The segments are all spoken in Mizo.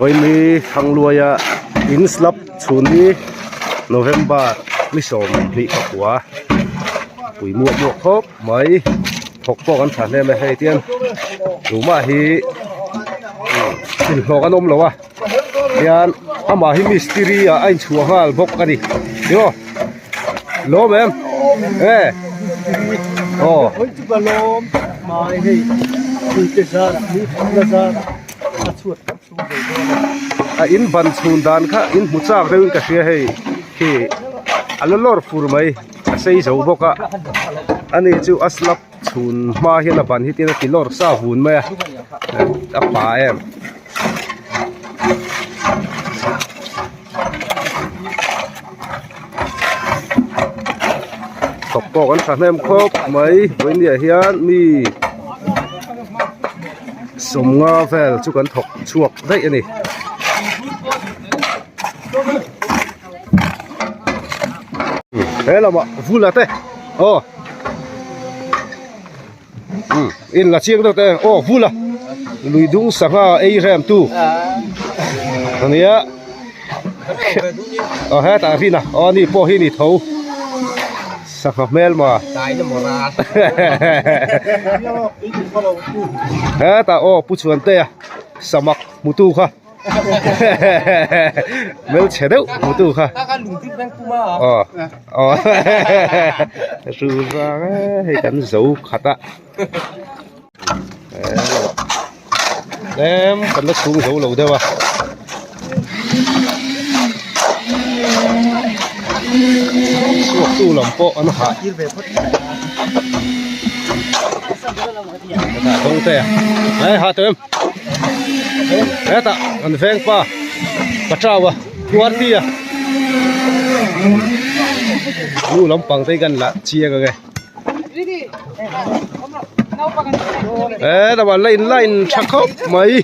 Vawiini Thangluaia in slab chhun hi November ni 29 pui muak muak khawp mai thawk pawh kan tha hnem e hei tian tumah hi inhlawh an awm lo a tian amah hi mistiri ah a inchhuah nghal bawk a ni tiraw lawm em e aw. A in ban chhun dan kha in hmu chak deuh in ka hria hei khi a la lawr fur mai a sei zo bawk a ani chu a slab chhun hma hian a ban hi tin a ti lawr sa vun mai a a pa em. Thawk pawh kan thahnem khawp mai vawinia hian mi sawmnga vel chu kan thawk chhuak daih a ni. He lamah vula te aw in la chiang deuh te aw vula lui dung sangha ei rem tu ania aw hetah rin a aw ani pawh hi ni tho sangha hmel ma hetah aw pu chhuantea samak hmutu kha. Hmelchhe deuh hmutu kha aw aw ru vang e hei kan zo khat a tlem kan la chhung zo lo deuh a chhuak tu lam pawh an hah hei ha tawh em. Hetah an veng pa Paṭau a Puarti a nu lampang te hi kan la chiang ang e he lamah line line tha khawp mai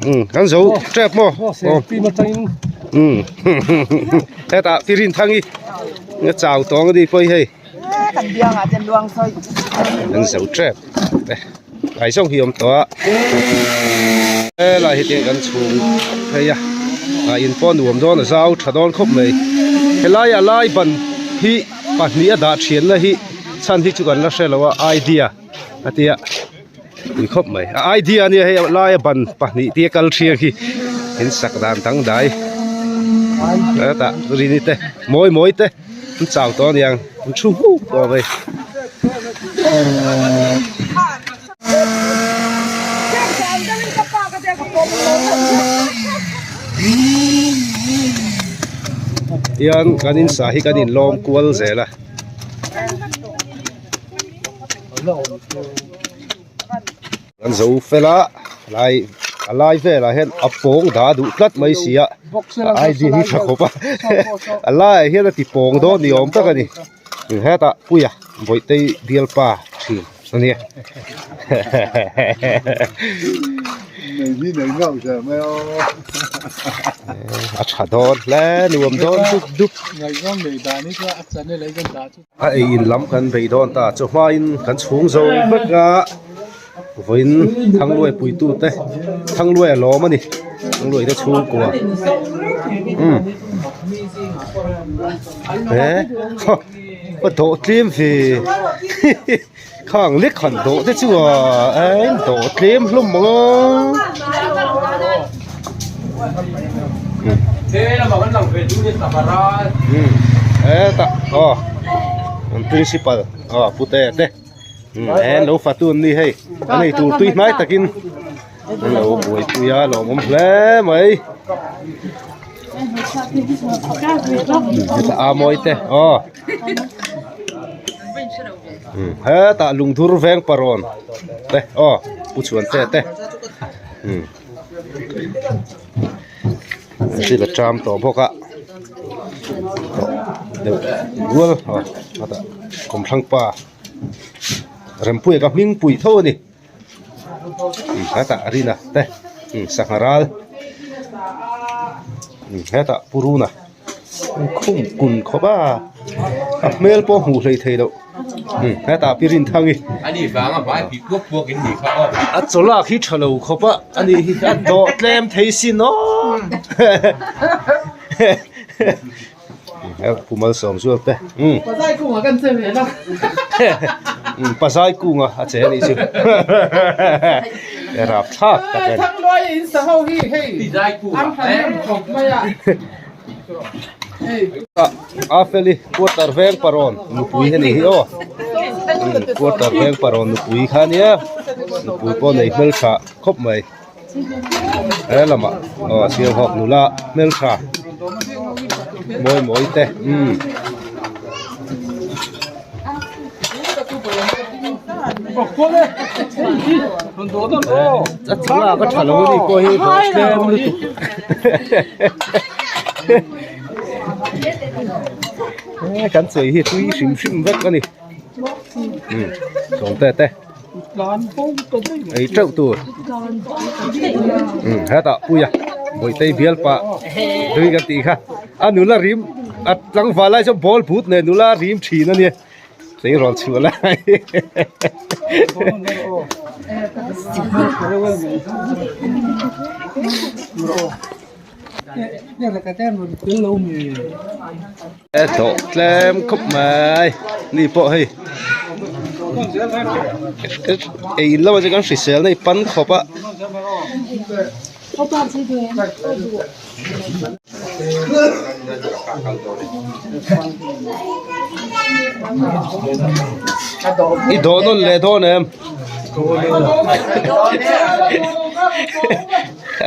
umm kan zo tep maw umm hetah Tirinthangi chau tawng a ni pawh hi hei. An zo tep te ai zawng hi a awm tawh a helai hi tiang kan chhung phei a ah in pawh nuam dawn a zau tha dawn khawp mai helai a lai ban hi pahnih a dah thian na hi chhan hi chu kan la hre lo a idea a tia pui khawp mai a idea ania hei a laia ban pahnih te kal thiang hi in sak dan dangdai hetah rini te mawi mawi te. An chau tawh aniang an thu huk tawh mai. Hian kan in sa hi kan in lawm kual zel a. Kan zo fel a lai a lai velah hian a pawng dah duh tlat mai si a a ID hi tha khawp a a laiah hian a ti pawng dawn ni awm tak a ni hetah puia bawihtei bialpa thin a nia a tha dawn hle nuam dawn dup dup. A ei in lam kan bei dawn ta chu hmain kan chhung zo vek a vawiin thangluai puitu te thangluai a lawm a ni thangluai te chhungkua umm he ka dawh tlem ve khang lek han dawh te chu a eng dawh tlem hlawm ang a. Hetah aw an principal aw pute te he lo fatu an ni hei a nei tur tui hnai takin an lo buaipui a lawmawm hle mai hetah a mawi te aw hetah lungdur veng parawn te aw pu chhuan te te. Thil a ṭam tawh bawk a deuh rual aw hetah kawmthlang pa Rempuia ka hming pui tho a ni hetah Rina te sangha ral hetah Puruna khum kun khawp a a hmel pawh hmuh hleih theih loh. Hetah pi Rinthangi a chaw lak hi tha lo khawp a ani hi a dawh tlem thei sin aw Pu Malsawmzual te Pazai kunga a che anih chu rapthlak tak a ni. A feli quarter veng parawn nupui a nih hi aw quarter veng parawn nupui kha ania nupui pawh nei hmeltha khawp mai he lamah aw sialhawk nula hmeltha mawi mawi te umm. A thlalak a tha lo a nih pawh hi dawh tlem lutuk he kan chei hi tui hrim hrim vek a ni umm sawmte te ei teuh tur umm hetah puia bawihte bial pah tui kan tih kha a nula rim a tlangval lai chuan ball but nen nula rim thin a nia. Tleirawl chhuah lai E tawh tlem khawp mai ni pawh hei ei in lamah chuan kan hrisel na i pan khawp a. I dawh nawn leh dawn em?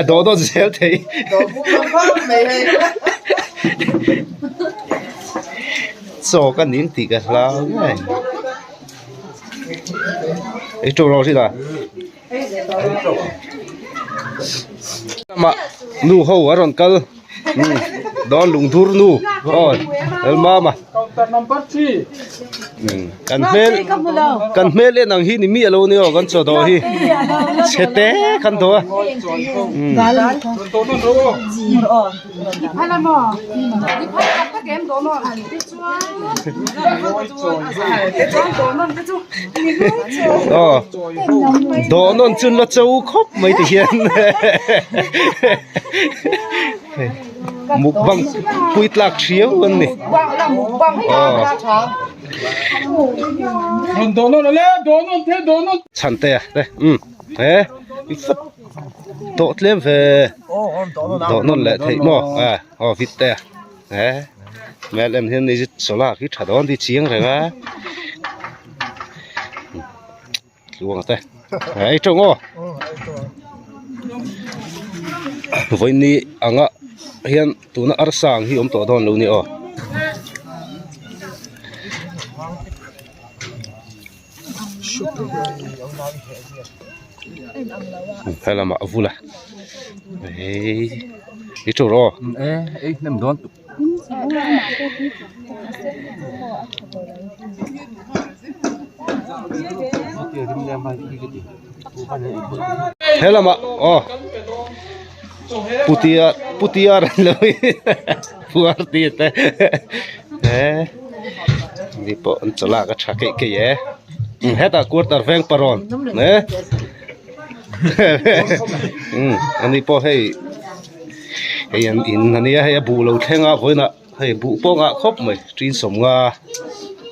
A dawh nawn zel thei. Chaw ka ning tih ka hlau ngei. Ei ṭawh rawh hrilh a. Lamah nu ho a rawn kal dawn lungdur nu aw Lalmama kan hmel kan hmel en ang hi ni miah lo nia aw kan chaw dawh hi chhe te kan dawh a. Aw dawh nawn chu la cho khawp mai ti hian mukbang pui tlak thiau an ni aw chhante a te umm he dawh tlem ve dawh nawn leh theih maw aw vit te he hmel en hian hei chawlak hi tha dawn tih chiang reng a tluang te ei tawng aw vawiin anga hian tuna arsa ang hi awm tawh dawn lo ni aw. He lamah a vul a eii i tawh rawh e ei hnem dawn tuk he lamah aw putia putia an lo puar tih te he ni pawh an chawlak a tha keih keih e hetah quarter veng parawn e ani pawh hei hei an in ania hei a buh lo thleng a vawiinah hei buh pawh nghah khawp mai tin sawmnga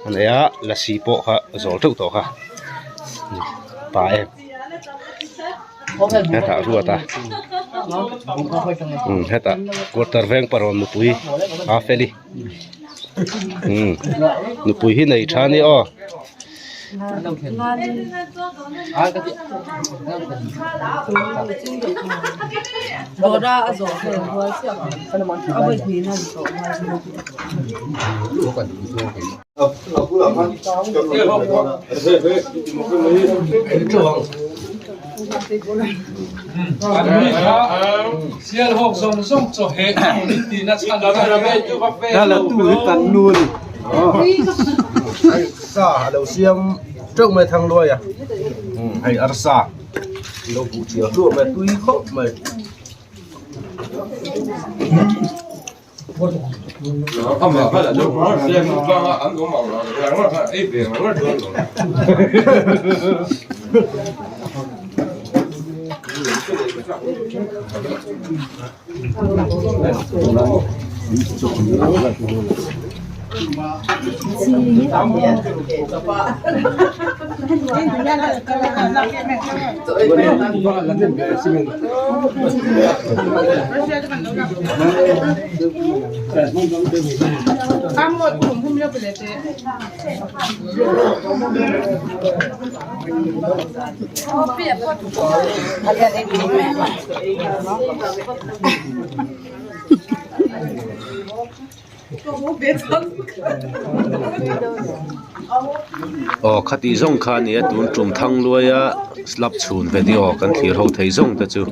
a nei a lasi pawh kha a zawl teuh tawh kha pa em. Hetah ruat a umm hetah quarter veng parawn nupui a feli umm nupui hi nei tha ania aw. Sa a lo siam teuh mai thang luai a hei arsa lo buh chiah hluah mai tui khawp mai. Aw khati zawng kha a nia tun tum thang luaia slab chhun video kan thlir ho thei zawng te chu.